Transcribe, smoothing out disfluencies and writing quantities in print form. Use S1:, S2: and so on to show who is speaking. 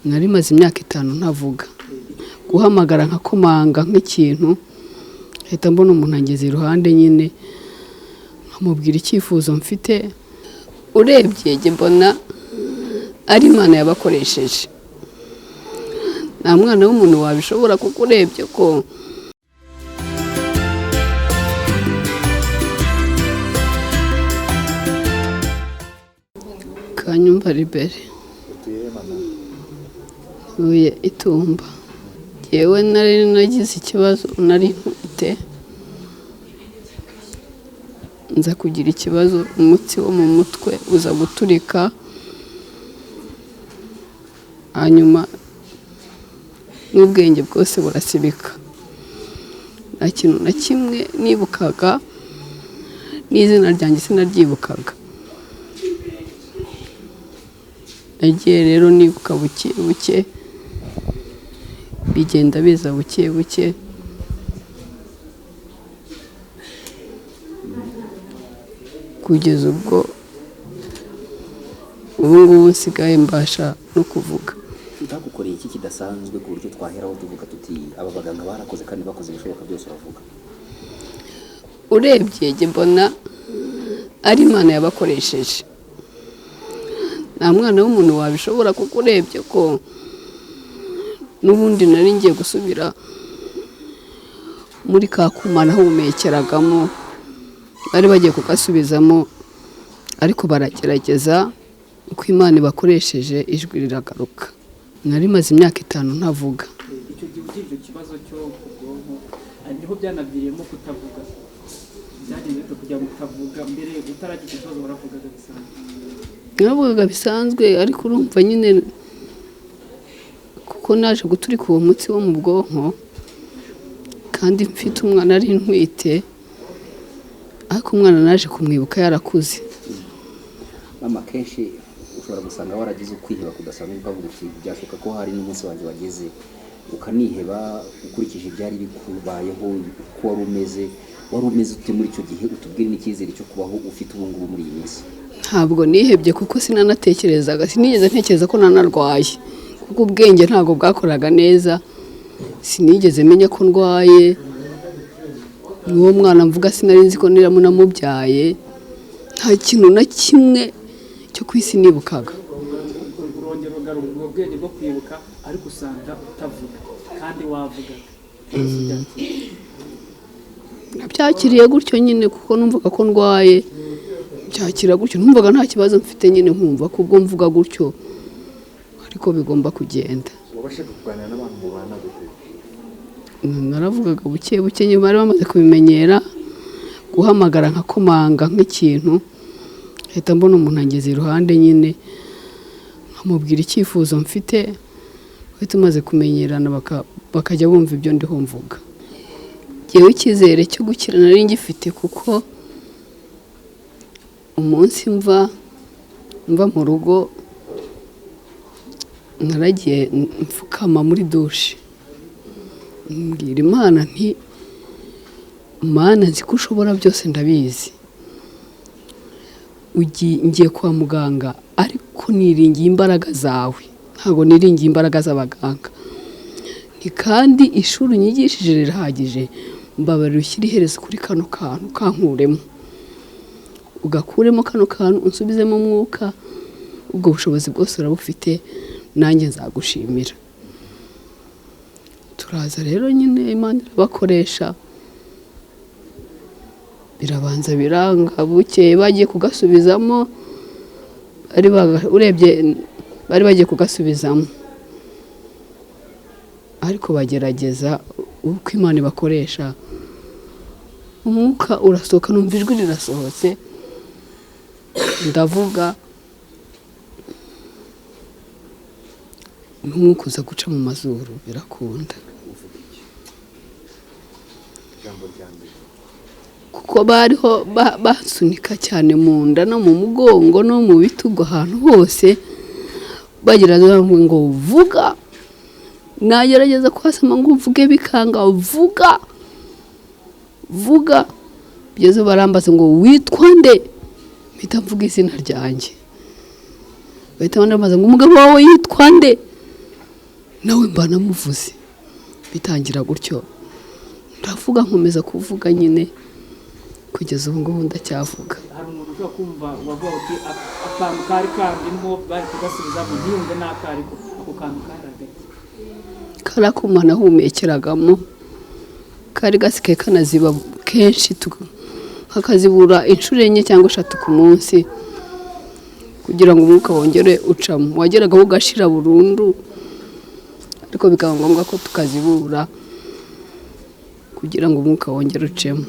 S1: Nari maze imyaka 5 ntavuga. Guhamagara nkakomanga nk'ikintu, ahita mbona umuntu angeze iruhande nyine, nkamubwira icyifuzo mfite. Urebye njye mbona ari Imana yabakoresheje, nta mwana w'umuntu wabishobora, kuko urebye ko Kanyumba Libere ntuye Itumba. Yewe nari nagize ikibazo, nari ntwite, nza kugira ikibazo, umutsi wo mu mutwe uza guturika, hanyuma n'ubwenge bwose burasibika. Nta kintu na kimwe nibukaga, n'izina ryanjye sinaryibukaga. Nagiye rero nibuka buke buke, bigenda biza buke buke, kugeza ubwo ubu ngubu nsigaye mbasha no kuvuga.
S2: Bagukoreye iki kidasanzwe ku buryo twaheraho tuvuga tuti aba baganga barakoze kandi bakoze ibishoboka byose uravuga?
S1: Urebye njye mbona ari Imana yabakoresheje, nta mwana w'umuntu wabishobora, kuko urebye ko n'ubundi nari ngiye gusubira muri ka kuma nahumekeragamo, bari bagiye kugasubizamo, ariko baragerageza uko Imana ibakoresheje ijwi riragaruka. Nari maze imyaka 5 ntavuga.
S3: Icyo gihe ugira icyo kibazo cyo ku bwonko, niho byanaviriyemo kutavuga. Byagenze bite kugira ngo utavuga? Mbere utaragira icyo kibazo waravugaga bisanzwe?
S1: Naravugaga bisanzwe, ariko urumva nyine kuko naje guturika uwo mutsi wo mu bwonko, kandi mfite umwana ari ntwite, ariko umwana naje kumwibuka yarakuze.
S2: Mama, kenshi ushobora gusanga waragize ukwiheba kudasanzwe, ukavuga uti byashoboka ko hari n'umunsi wanjye wageze ukaniheba ukurikije ibyari bikubayeho, uko wari umeze. Wari umeze ute muri icyo gihe? Utubwire n'icyizere cyo kubaho ufite ubu ngubu muri iyi minsi.
S1: Ntabwo nihebye, kuko sinanatekerezaga, sinigeze ntekereza ko nanarwaye, kuko ubwenge ntabwo bwakoraga neza. Sinigeze menya ko ndwaye. N'uwo mwana mvuga sinari nzi ko namubyaye. Nta kintu na kimwe cyo ku isi nibukaga.
S3: Urongera ugarura ubwo bwenge bwo kwibuka, ariko usanga utavuga kandi wavugaga.
S1: Nabyakiriye gutyo nyine, kuko numvaga ko ndwaye, byakira gutyo, numvaga nta kibazo mfite nyine, nkumva ko ubwo mvuga gutyo ariko bigomba kugenda.
S4: Wabashaga kuganira n'abantu mubana gute?
S1: Naravugaga buke buke, nyuma bari bamaze kubimenyera. Guhamagara nkakomanga nk'ikintu, ahita mbona umuntu angeze iruhande nyine, nkamubwira icyifuzo mfite, bahita tumaze kumenyerana bakajya bumva ibyo ndiho mvuga. Ngewe icyizere cyo gukira nari ngifite, kuko umunsi mva mu rugo naragiye mfukama muri dushe, mbwira Imana nti Mana nzi ko ushobora byose, ndabizi, ngiye kwa muganga, ariko niringiye imbaraga zawe, ntabwo niringiye imbaraga z'abaganga. Ni kandi ishuri unyigishije rirahagije, mbabarira ushyire iherezo kuri kano kantu kankuremo, ugakuremo kano kantu unsubizemo umwuka, ubwo bushobozi bwose urabufite, nanjye nzagushimira. Turaza rero nyine Imana irabakoresha, birabanza biranga, bukeye bagiye kugasubizamo, urebye bari bagiye kugasubizamo, ariko bagerageza uko Imana ibakoresha, umwuka urasohoka, numva ijwi rirasohotse, ndavuga, n'umwuka uza guca mu mazuru, birakunda. Kuko bariho basunika cyane mu nda no mu mugongo no mu bitugu, ahantu hose bagira ngo vuga, nagerageza kwasama ngo mvuge bikanga, vuga vuga, bigeze barambaza ngo witwa nde, mpita mvuga izina ryanjye, bahita bambaza ngo umugabo wawe yitwa nde, Nawe mba namuvuze, bitangira gutyo, ndavuga, nkomeza kuvuga nyine kugeza ubu ngubu ndacyavuga.
S3: Hari umuntu ushobora kumva wavuga uti: "Akantu kari kandimo bari kugasubizamo ntiyumve n'akariko." Ako kantu kari agaki?
S1: Kari akuma nahumekeragamo, kari gasigaye kanaziba kenshi, kakazibura inshuro enye cyangwa eshatu ku munsi kugira ngo umwuka wongere ucamo. Wageragaho ugashira burundu, ariko bikaba ngombwa ko tukazibura kugira ngo umwuka wongere ucemo.